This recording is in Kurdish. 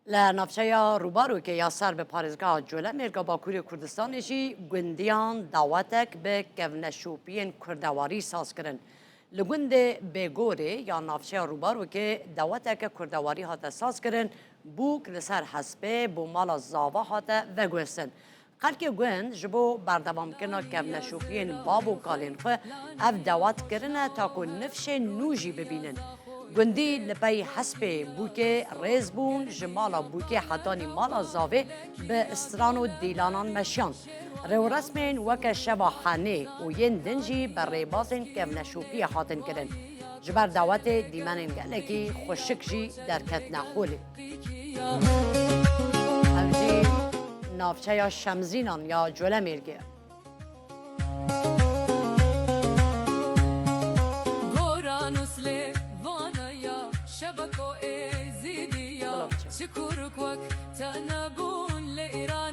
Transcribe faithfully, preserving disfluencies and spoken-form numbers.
Li navçeya Rûbarokê ya ser bi parêzgeha Colemêrga Bakurê Kurdistanê jî gundiyan dawetek bi kevneşopiyên kurdewarî saz kirin. Li gundê Bêgorê ya navçeya Rûbarokê daweteke kurdewarî hate sazkirin, bûk li ser hespê bo mala zava hate veguhestin. Xelkê gund ji bo berdewamkirina kevneşopiyên bav û kalên xwe ev dawet kirine ta ku nifşên nû jî bibînin. Gundî li pey hespê bûkê rêz bûn ji mala bûkê hetanî mala zavê bi stran û dîlanan meşiyand. Rêwresmên weke şeva henê û yên din jî bi rêbazên kevneşopiyê hatin kirin. Ji ber dawetê dîmenên gelekî xweşik jî derketine holê. Ev jî navçeya Şemzînan ya Colemêrgê. Gora Nuslê vana ya, şebeko êzîdiya, Bala biçe. Çikuruk wek te nebûn lê îra